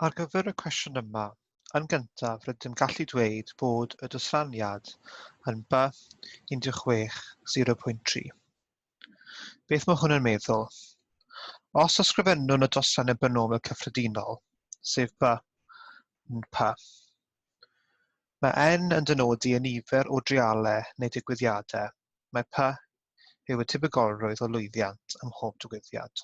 Ar gyfer y cwestiwn yma, yn gyntaf rydym gallu dweud bod y dosraniad yn B 16 0.3. Beth mae hwn yn meddwl? Os ysgrifennwn y dosraniad binomial cyffredinol, sef B yn P, mae N yn dynodi y nifer o drialau neu digwyddiadau, mae P yw y tebygolrwydd o lwyddiant ym mhob digwyddiad.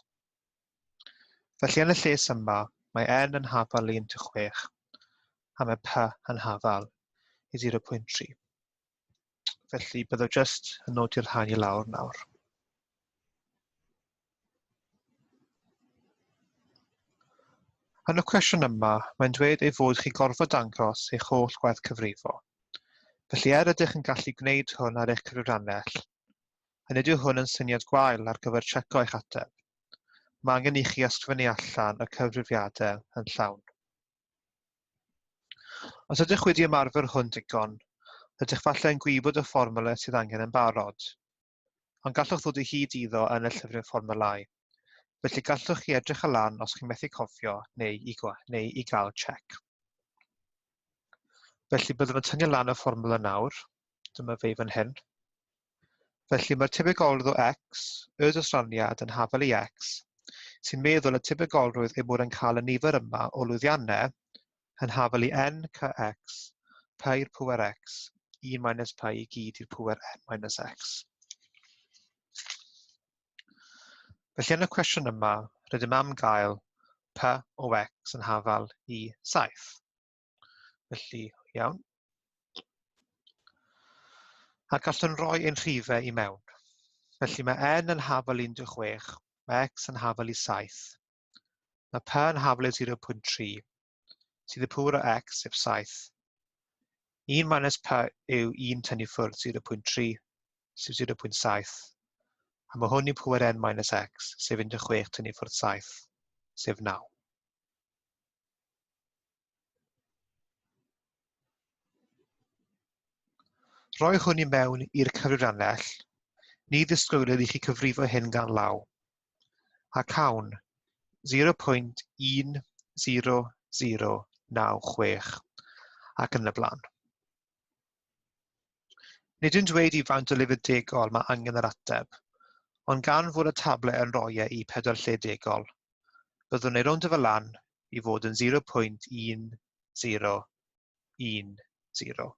Felly yn y lles yma, mae n yn hafal i 16 a mae p yn hafal i 0.3. Felly byddaf jyst yn nodi'r rhain i lawr nawr. Yn y cwestiwn yma, mae'n dweud ei fod chi gorfod dangos eich holl gwaith cyfrifo. Felly er ydych yn gallu gwneud hwn ar eich cyfrifrannell, A nid yw hwn yn syniad gwael ar gyfer tseco eich ateb. Mae angen i chi ysgrifennu allan y cyfrifiadau yn llawn. Os ydych wedi ymarfer hwn digon, rydych falle yn gwybod y fformwla sydd angen yn barod. Ond gallwch ddod o hyd iddo yn y llyfryn fformwlau. Felly gallwch chi edrych y lan os chi'n methu cofio neu i, neu i gael check. Felly byddwn yn tynnu lan y fformwla nawr. Dyma fe fan hyn. Felly mae'r tebygolrwydd o x, y dosraniad yn hafal i x, sy'n meddwl y tebygolrwydd ei bod yn cael y nifer yma o lwyddiannau yn hafal i n c x pi i'r pŵer x, 1 minus pi i gyd i'r pŵer n minus x. Felly yn y cwestiwn yma, rydym am gael p o x yn hafal i 7. Felly, iawn. A gallwn roi ein rhifau i mewn. Felly mae n yn hafal 16, mae x yn hafal i 7, mae p yn hafal i 0.3, sydd y pŵer o x sef 7. 1 minus p yw 1 tynnu ffwrdd 0.3, sef 0.7. A mae hwn i pŵer n minus x, sef 16 tynnu ffwrdd 7, sef 9. Rhoi hwn i mewn i'r cyfrifrannell, ni ddisgwylir i chi cyfrifo hyn gan law, a cawn 0.10096 ac yn y blaen. Nid yw'n dweud i faint o lefydd degol mae angen yr ateb, ond gan fod y tablau yn rhoi e i pedwar lle degol, byddwn ei rownd fe lan i fod yn 0.1010.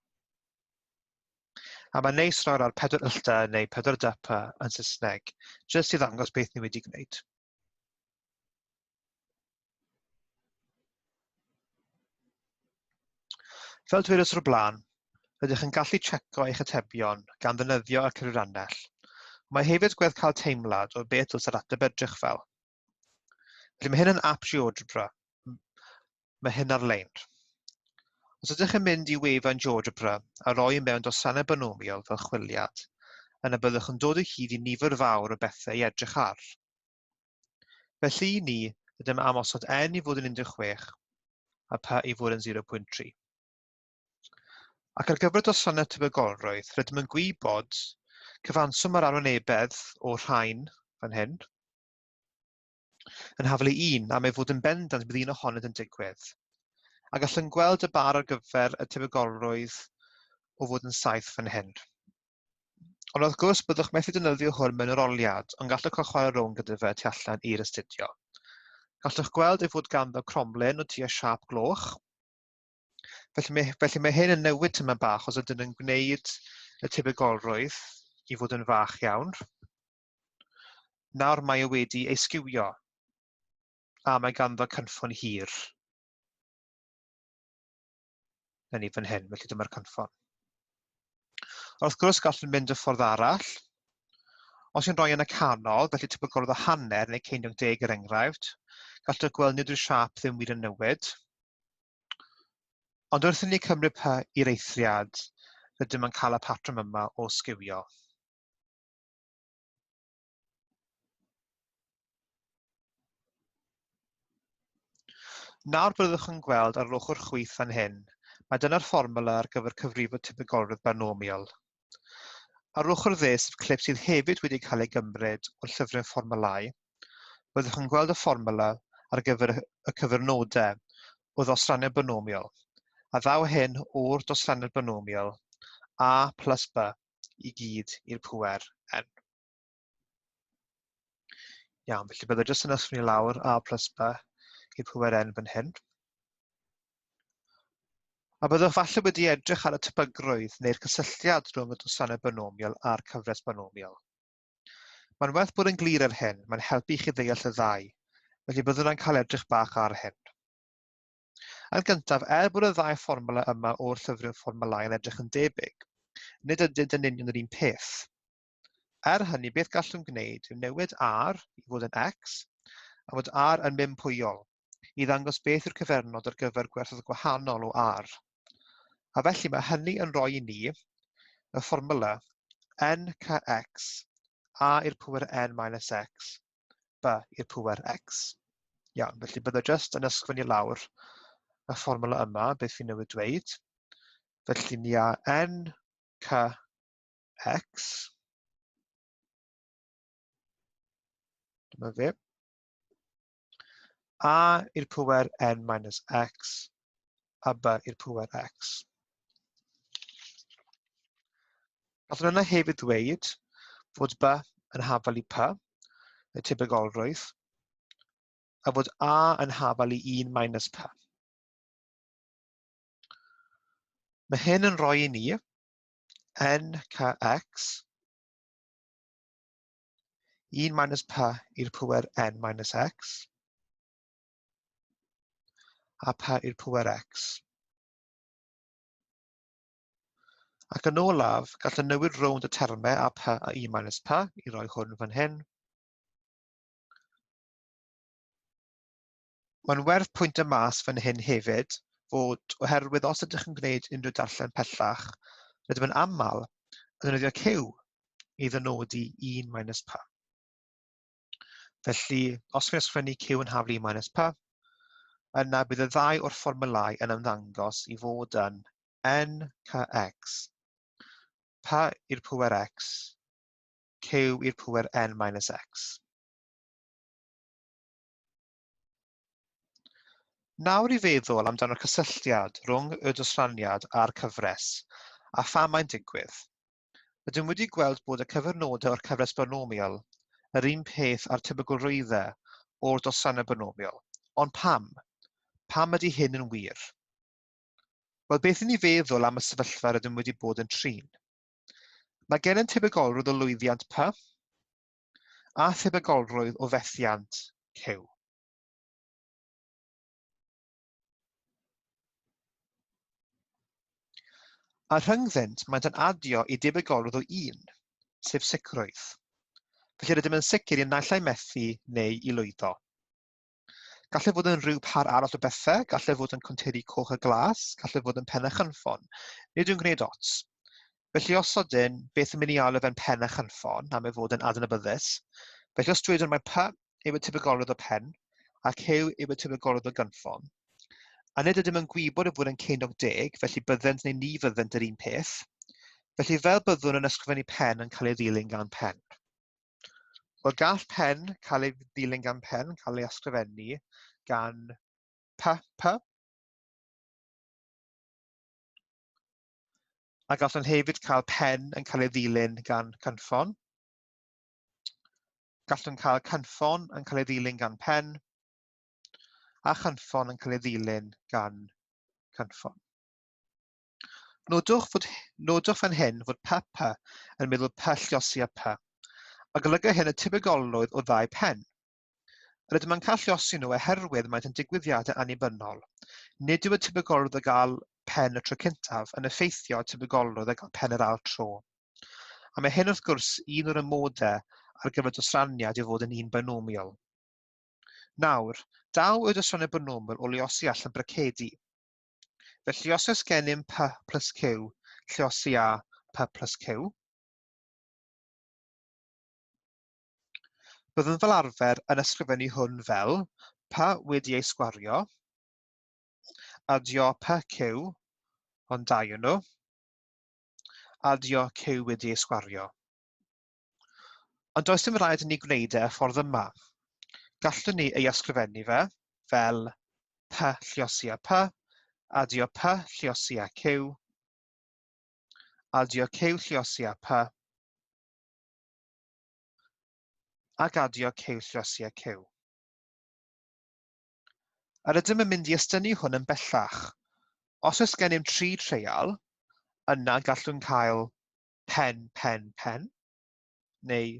A mae'n neis roi'r ar pedwar yllta neu pedwar dypa yn Saesneg, jyst i ddangos beth ni wedi gwneud. Fel dwedais o'r blaen, rydych yn gallu tseco eich atebion gan ddefnyddio y cyfrannell. Mae hefyd gwerth cael teimlad o beth dylse'r ateb edrych fel. Felly mae hyn yn app GeoGebra. Mae hyn ar-lein. Os ydych yn mynd i wefan GeoGebra a roi i mewn dosrannau binomial fel chwiliad, yna byddwch yn dod o hyd i nifer fawr o bethau i edrych ar. Felly i ni, rydym am osod n i fod yn 16 a p i fod yn 0.3. Ac ar gyfer dosrannau tebygolrwydd, rydym yn gwybod cyfanswm yr arwynebedd o rhain fan hyn yn haflu 1 am ei fod yn bendant bydd un ohonynt yn digwydd. A gallwn gweld y bar ar gyfer y tebygolrwydd o fod yn 7 fan hyn. Ond wrth gwrs, byddwch methu defnyddio hwn mewn aroliad, ond gallwch cael chwarae rownd gyda fe tu allan i'r astudio. Gallwch gweld ei fod ganddo cromlin o tua siâp gloch. Felly mae, felly mae hyn yn newid tyma bach os ydyn yn gwneud y tebygolrwydd i fod yn fach iawn. Nawr mae e wedi ei sgiwio, a mae ganddo cynffon hir. Na ni fan hyn, felly dyma'r cynffon. Wrth gwrs, gallwn mynd y ffordd arall. Os yw'n rhoi yn y canol, felly tebygolrwydd o hanner neu ceiniog deg er enghraifft, gallwch gweld nid yw'r siâp ddim wir yn newid. Ond wrth i ni cymryd P i'r eithriad, rydym yn cael y patrwm yma o sgiwio. Nawr byddwch yn gweld ar yr ochr chwith fan hyn, mae dyna'r fformwla ar gyfer cyfrifo tebygolrwydd binomial. Ar yr ochr dde, sef clip sydd hefyd wedi cael ei gymryd o'r llyfryn fformwlau, byddwch yn gweld y fformwla ar gyfer y cyfrnodau o ddosrannau binomial, a ddaw hyn o'r dosrannau binomial a plus b i gyd i'r pŵer n. Iawn, felly byddai jyst yn ysgrifennu lawr a plus b i'r pŵer n fan hyn. A byddwch falle wedi edrych ar y tebygrwydd neu'r cysylltiad rhwng y dosrannau binomial a'r cyfres binomial. Mae'n werth bod yn glir ar hyn, mae'n helpu i chi ddeall y ddau, felly byddwn yn cael edrych bach ar hyn. Yn gyntaf, er bod y ddau fformwla yma o'r llyfryn fformwlau yn edrych yn debyg, nid ydynt yn union yr un peth. Er hynny, beth gallwn gwneud yw newid r i fod yn x, a fod r yn mympwyol, i ddangos beth yw'r cyfernod ar gyfer gwerthoedd gwahanol o R. A felly mae hynny yn rhoi i ni y fformwla nkx a i'r pŵer n minus x b i'r pŵer x. Iawn, felly byddai jyst yn ysgrifennu lawr y fformwla yma, beth fi newydd dweud. Felly ni a n k x. Dyma fe. A i'r pŵer n minus x a b i'r pŵer x. Gallwn yna hefyd ddweud fod b yn hafal i p, y tebygolrwydd, a fod a yn hafal i 1 minus p. Mae hyn yn rhoi i ni n k x 1 minus p i'r pŵer n minus x, a p i'r pŵer x. Ac yn olaf, gallwn newid rownd y termau a p a 1 minus p i roi hwn fan hyn. Mae'n werth pwynt y mas fan hyn hefyd fod oherwydd os ydych yn gwneud unrhyw darllen pellach, rydym yn aml yn defnyddio Q i ddynodi 1 minus p. Felly, os fi'n ysgrifennu Q yn haflu 1 minus p, yna bydd y ddau o'r fformylau yn ymddangos i fod yn n k x, p i'r pŵer x, q i'r pŵer n minus x. Nawr i feddwl amdano'r cysylltiad rhwng y dosraniad a'r cyfres, a pham mae'n digwydd. Rydym wedi gweld bod y cyfernodau o'r cyfres binomial yr un peth â'r tebygolrwyddau o'r dosrannau binomial. Ond pam? Pam ydy hyn yn wir? Wel, beth i ni feddwl am y sefyllfa rydym wedi bod yn trin? Mae gennym tebygolrwydd o lwyddiant P, a thebygolrwydd o fethiant Q. A rhyngddynt, maent yn adio i debygolrwydd o 1, sef sicrwydd. Felly rydym yn sicr i naill ai methu neu i lwyddo. Gallai fod yn rhyw par arall o bethau, gallai fod yn conteiri coch a glas, gallai fod yn pen a chynffon. Nid yw'n gwneud ots. Felly os odyn, beth yn mynd i alw fe'n pen a chynffon am ei fod yn adnabyddus? Felly os dwedwn mai P yw y tebygolrwydd o pen, a Q yw y tebygolrwydd o gynffon, a nid ydym yn gwybod ei fod yn ceiniog deg, felly byddent neu ni fyddent yr un peth, felly fel byddwn yn ysgrifennu pen yn cael ei ddilyn gan pen. Wel, gall pen cael ei ddilyn gan pen, cael ei ysgrifennu gan P, P. A gallwn hefyd cael pen yn cael ei ddilyn gan cynffon. Gallwn cael cynffon yn cael ei ddilyn gan pen, a chynffon yn cael ei ddilyn gan cynffon. Nodwch, fod, nodwch fan hyn fod P P yn meddwl P lliosi a P, a golyga hyn y tebygolrwydd o ddau pen. Rydym yn cael lliosi nhw oherwydd maent yn digwyddiadau annibynnol. Nid yw y tebygolrwydd o gael pen y tro cyntaf yn effeithio ar tebygolrwydd o gael pen yr ail tro. A mae hyn wrth gwrs un o'r amodau ar gyfer dosraniad i fod yn un binomial. Nawr, daw y dosraniad binomial o liosi allan bracedi. Felly os oes gennym P plus Q, lluosi â P plus Q, byddwn fel arfer yn ysgrifennu hwn fel P wedi ei sgwario, adio PQ, ond dau yn nhw, adio Q wedi ei sgwario. Ond does dim rhaid i ni gwneud e y ffordd yma. Gallwn ni ei ysgrifennu fe fel P lliosi a P, adio P lliosi a Q, adio Q lliosi a P, ac adio Q lliosi a Q. A rydym yn mynd i estynnu hwn yn bellach. Os oes gennym 3 treial, yna gallwn cael pen, pen, pen, neu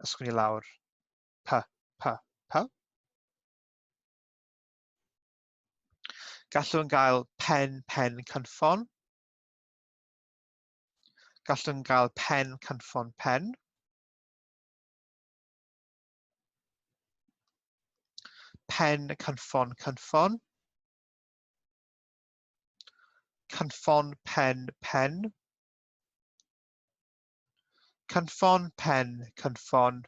ysgrifennu lawr p, p, p. Gallwn gael pen, pen, cynffon. Gallwn gael pen, cynffon, pen. Pen, cynffon, cynffon. Cynffon, pen, pen. Cynffon, pen, cynffon.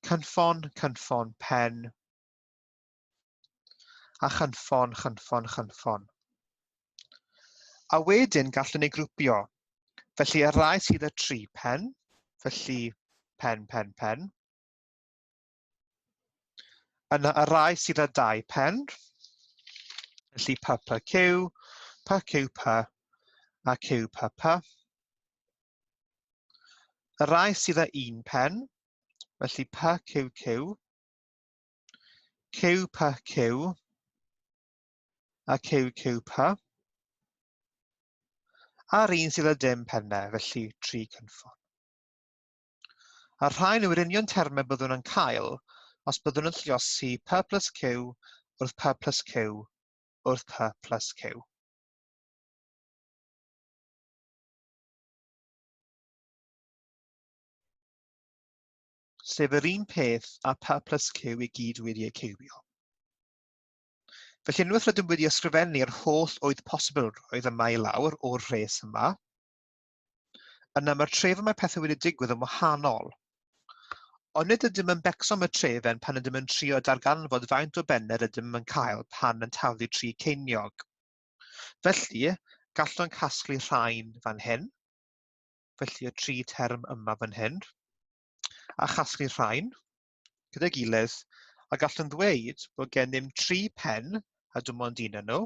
Cynffon, cynffon, pen. A chynffon, chynffon, chynffon. A wedyn gallwn ei grwpio. Felly y rai sydd â 3 pen, felly pen, pen, pen. Yna y rai sydd â 2 pen, felly P, P, Q, P, Q, P, a Q, P, P. Y rai sydd â 1 pen, felly P, Q, Q, Q, P, Q, a Q, Q, P. A'r un sydd â dim pennau, felly 3 cynffon. A'r rhain yw'r union termau byddwn yn cael os byddwn yn lluosi P plus Q wrth P plus Q wrth P plus Q. Sef yr un peth â P plus Q i gyd wedi eu ciwbio. Felly unwaith rydym wedi ysgrifennu'r holl 8 posibilrwydd yma i lawr o'r rhes yma, yna mae'r trefn mae pethau wedi digwydd yn wahanol. Ond nid ydym yn becso am y trefen pan ydym yn trio darganfod faint o bennau rydym yn cael pan yn taflu 3 ceiniog. Felly, gallwn casglu rhain fan hyn, felly y 3 term yma fan hyn, a chasglu rhain gyda'i gilydd, a gallwn ddweud bod gennym 3 pen, a dim ond un yn nhw.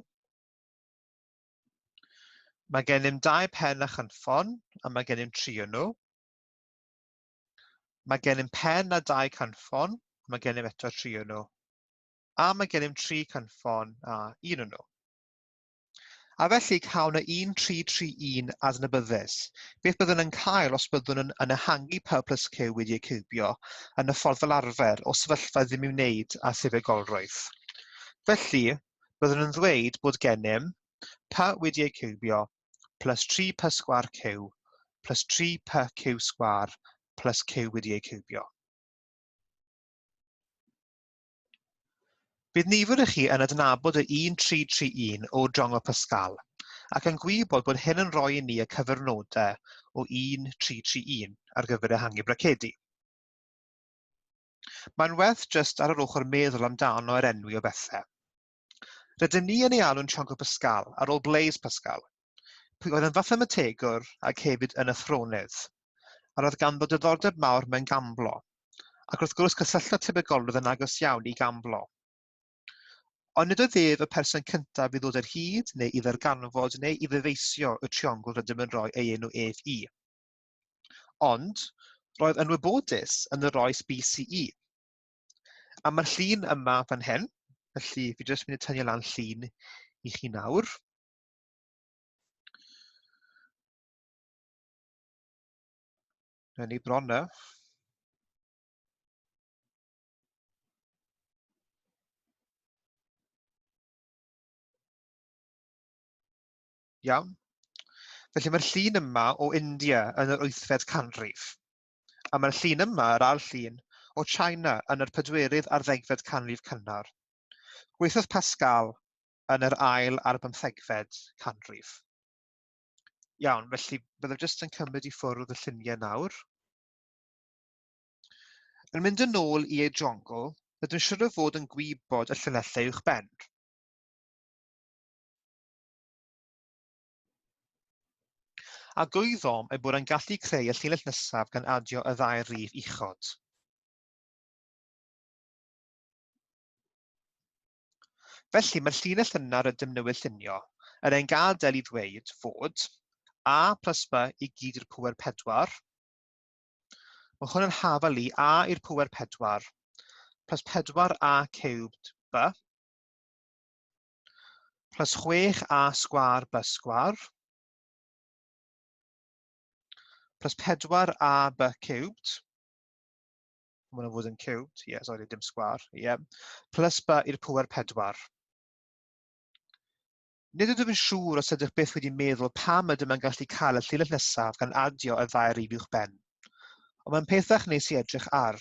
Mae gennym 2 pen a chynffon, a mae gennym 3 o'n nhw. Mae gennym pen a 2 cynffon, a mae gennym eto 3 o'n nhw. A mae gennym 3 cynffon a 1 o'n nhw. A felly cawn y 1, 3, 3, 1 adnabyddus. Beth byddwn yn cael os byddwn yn, yn ehangu P plus Q wedi ei cubio yn y ffordd fel arfer o sefyllfa ddim i'w wneud â thebygolrwydd. Felly, byddwn yn ddweud bod gennym P wedi ei cubio plus 3P sgwâr Q plus 3PQ sgwâr plus Q wedi ei cubio. Bydd nifer i chi yn adnabod y 1331 o Djongo Pascal, ac yn gwybod bod hyn yn rhoi i ni y cyfernodau o 1331 ar gyfer ehangu bracedi. Mae'n werth jyst ar yr ochr meddwl amdano yr enwi o bethau. Rydym ni yn ei alw'n Djongo Pascal ar ôl Blaise Pascal, pwy oedd yn fathemategwr ac hefyd yn athronydd, a roedd ganddo diddordeb mawr mewn gamblo, ac wrth gwrs cysylltodd tebygolrwydd yn agos iawn i gamblo. Ond nid oedd ef y person cyntaf i ddod ar hyd neu i ddarganfod neu i ddyfeisio y triongl rydym yn rhoi ei enw ef i. Ond roedd yn wybodus yn yr oes BCE. A mae'r llun yma fan hyn, felly fi jyst mynd i tynnu lan llun i chi nawr. Na ni bron na. Iawn. Felly mae'r llun yma o India yn yr 8fed canrif. A mae'r llun yma, yr ail llun, o China yn yr 4edd a'r 10fed canrif cynnar. Gweithiodd Pascal yn yr ail a'r 15fed canrif. Iawn, felly byddaf jyst yn cymryd i ffwrdd y lluniau nawr. Yn mynd yn ôl i ei jongl, rydym siŵr o fod yn gwybod y llinellau uwchben. A gwyddom ei bod yn gallu creu y llinell nesaf gan adio y ddau rif uchod. Felly, mae'r llinell yna rydym newydd llunio yn ein gadael i ddweud fod a plus b i gyd i'r pŵer 4. Mae hwn yn hafal i a i'r pŵer 4 plus 4a cubed b plus 6a sgwâr b sgwâr plus 4a b cubed. Mae hwnna'n fod yn cubed, ie, yeah, sorry, dim sgwâr, ie, yeah, plus b i'r pŵer 4. Nid ydw yn siŵr os ydych byth wedi meddwl pam ydym yn gallu cael y llinell nesaf gan adio y ddau rif uwch ben. Ond mae'n pethach nes i edrych ar.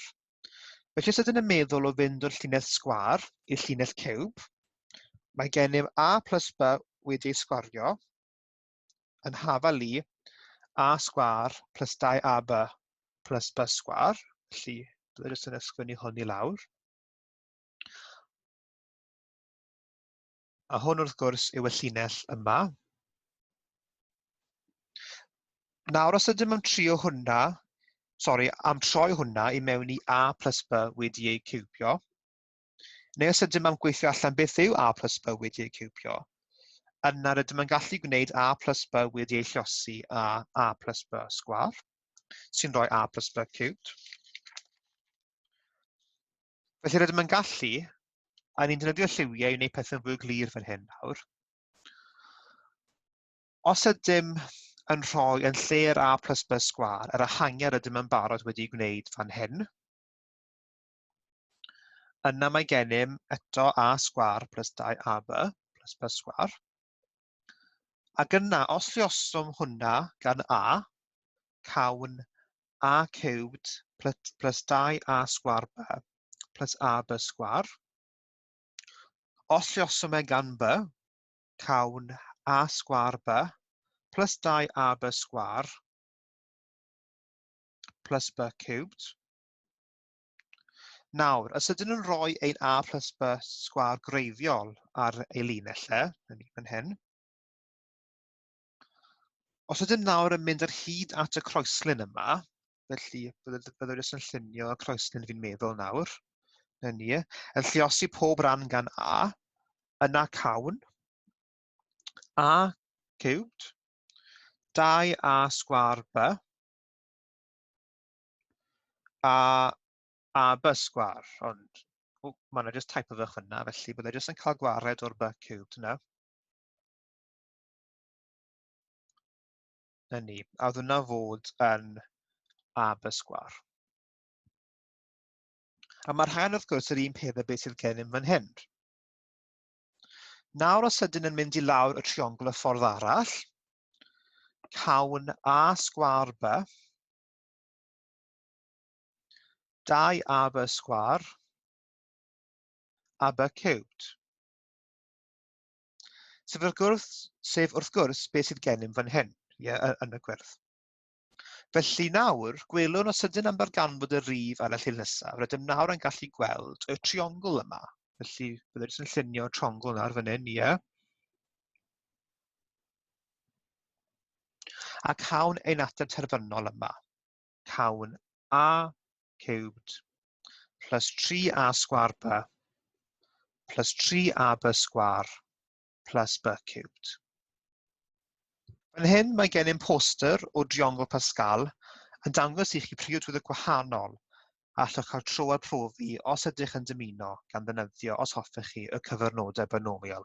Felly os ydyn yn meddwl o fynd o'r llinell sgwâr i'r llinell ciwb, mae gennym a plus b wedi ei sgwario yn hafal i a sgwâr plus 2ab plus b sgwâr. Felly, byddai jyst yn ysgrifennu hwn i lawr. A hwn wrth gwrs yw y llinell yma. Nawr os ydym am trio hwnna, sori, am troi hwnna i mewn i a plus b wedi ei ciwbio, neu os ydym am gweithio allan beth yw a plus b wedi ei ciwbio, yna rydym yn gallu gwneud a plus b wedi ei llosi a a plus b sgwâr, sy'n rhoi a plus b cubed. Felly rydym yn gallu, a ni'n defnyddio lliwiau i wneud pethau'n fwy glir fan hyn nawr. Os ydym yn rhoi yn lle'r a plus b sgwâr yr ehangiad rydym yn barod wedi gwneud fan hyn, yna mae gennym eto a sgwâr plus 2ab plus b sgwâr. Ac yna, os lluoswm hwnna gan a, cawn a cubed plus 2a sgwâr b plus a b sgwâr. Os lluoswm e gan b, cawn a sgwâr b plus 2ab sgwâr plus b cubed. Nawr, os ydyn nhw'n rhoi ein a plus b sgwâr gwreiddiol ar ei linell e, yn fan hyn, os ydyn nawr yn mynd ar hyd at y croeslin yma, felly byddai jyst yn llunio y croeslin fi'n meddwl nawr, na ni, yn lluosi pob ran gan a, yna cawn a cubed, 2a sgwâr b, a a b sgwâr, ond mae yna jyst typo fach fyna, felly byddai jyst yn cael gwared o'r b cubed yna. Na ni, a oedd hwnna fod yn a b sgwâr. A mae'r rhain wrth gwrs yr un peth â beth sydd gennym fan hyn. Nawr os ydyn yn mynd i lawr y triongl y ffordd arall, cawn a sgwâr b, 2ab sgwâr, a b cubed. Sef wrth gwrs, sef wrth gwrs beth sydd gennym fan hyn, ie, yn y gwyrdd. Felly nawr, gwelwn os ydyn am ddarganfod y rif ar y llun nesaf, rydym nawr yn gallu gweld y triongl yma. Felly, byddai jyst yn llunio triongl nawr fan hyn, ie. A cawn ein ateb terfynol yma. Cawn a cubed plus 3a sgwâr b plus 3ab sgwâr plus b cubed. Fan hyn mae gennym poster o driongl Pascal yn dangos i chi priodweddau gwahanol a allwch cael tro a profi os ydych yn dymuno gan ddefnyddio os hoffech chi y cyfrnodau binomial.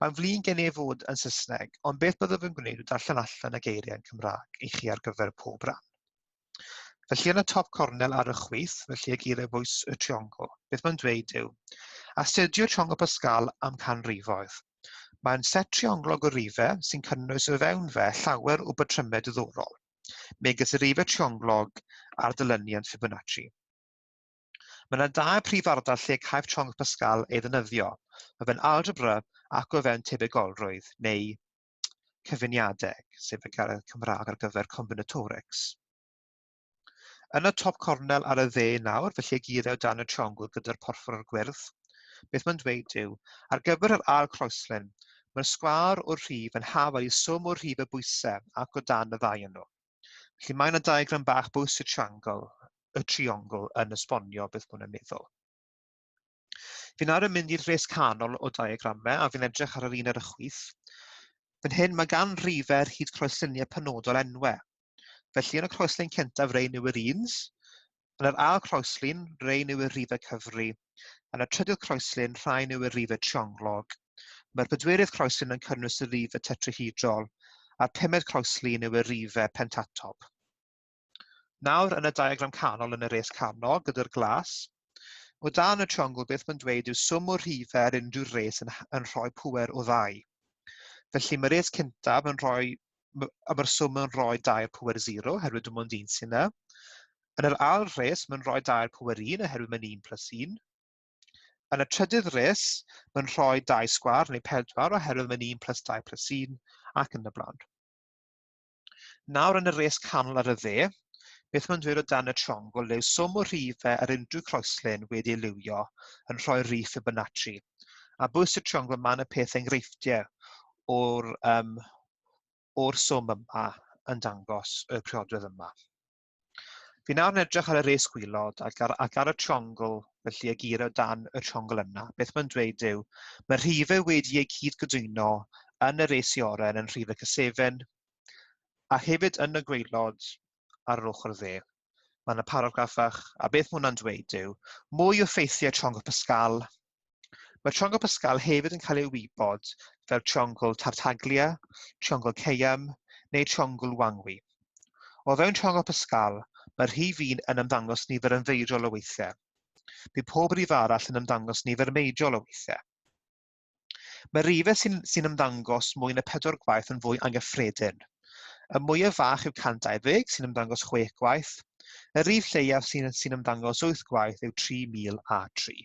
Mae'n flin gen i ei fod yn Saesneg, ond beth byddaf yn gwneud yw darllen allan y geiriau yn Cymraeg i chi ar gyfer pob rhan. Felly yn y top cornel ar y chwith, felly y geiriau bwys y triongl, beth mae'n dweud yw, astudio triongl Pascal am canrifoedd. Mae'n set trionglog o rifau sy'n cynnwys o fewn fe llawer o batrymau diddorol, megis y rifau trionglog a'r dilyniant Fibonacci. Mae yna dair prif ardal lle caiff triongl Pascal ei ddefnyddio, o fewn algebra ac o fewn tebygolrwydd, neu cyfuniadeg, sef y gair Cymraeg ar gyfer combinatorics. Yn y top cornel ar y dde nawr, felly y geiriau o dan y triongl gyda'r porffor a'r gwyrdd, beth mae'n dweud yw, ar gyfer yr ail croeslin, mae'r sgwâr o'r rhif yn hafal i swm o'r rhif y bwysau ac o dan y ddau yn nhw. Felly mae yna diagram bach bwys y triongl, y triongl yn esbonio beth maen nhw'n meddwl. Fi nawr yn mynd i'r rhes canol o diagramau a fi'n edrych ar yr un ar y chwith. Fan hyn mae gan rifau hyd croesluniau penodol enwau. Felly yn y croeslun cyntaf rhain yw yr uns, yn yr ail croeslun rhain yw y rhifau cyfri, yn y trydydd croeslun rhain yw y rhifau trionglog. Mae'r pedwerydd croeslun yn cynnwys y rhifau tetrahedrol, a'r pumed croeslun yw y rhifau pentatob. Nawr yn y diagram canol yn y res canol gyda'r glas, o dan y triongl beth mae'n dweud yw swm o rhifau ar unrhyw res yn, yn rhoi pwer o ddau. Felly mae'r res cyntaf yn rhoi, a mae'r swm yn rhoi 2 pwer 0, oherwydd dim ond un sy'n yna. Yn yr ail res, mae'n rhoi 2 pwer 1, oherwydd mae'n 1 plus 1. Yn y trydydd res, mae'n rhoi 2 sgwar neu 4, oherwydd mae'n 1 plus 2 plus 1, ac yn y blaen. Nawr yn y res canol ar y dde, beth mae'n dweud o dan y triongl yw swm o rhifau ar unrhyw croeslun wedi ei liwio yn rhoi rhif Fibonacci. A bwys y triongl yma yn y peth enghreifftiau o'r, um, o'r swm yma yn dangos y priodwedd yma. Fi nawr yn edrych ar y res gwylod ac ar, ac ar y triongl, felly y gyr o dan y triongl yna. Beth mae'n dweud yw, mae rhifau wedi eu cyd-gydwyno yn y res i oren yn rhifau cysefin, a hefyd yn y gwaelod ar yr ochr dde. Mae yna paragraff fach, a beth mae hwnna'n dweud yw, mwy o ffeithiau triongl Pascal. Mae triongl Pascal hefyd yn cael ei wybod fel triongl Tartaglia, triongl Ceyam neu triongl Wangui. O fewn triongl Pascal, mae'r rhif un yn ymddangos nifer ymfeidrol o weithiau. Bydd pob rhif arall yn ymddangos nifer meidiol o weithiau. Mae rhifau sy'n sy ymddangos mwy na pedwar gwaith yn fwy anghyffredin. Y mwyaf fach yw 120, sy'n ymddangos chwech gwaith. Y rhif lleiaf sy'n sy ymddangos wyth gwaith yw 3003.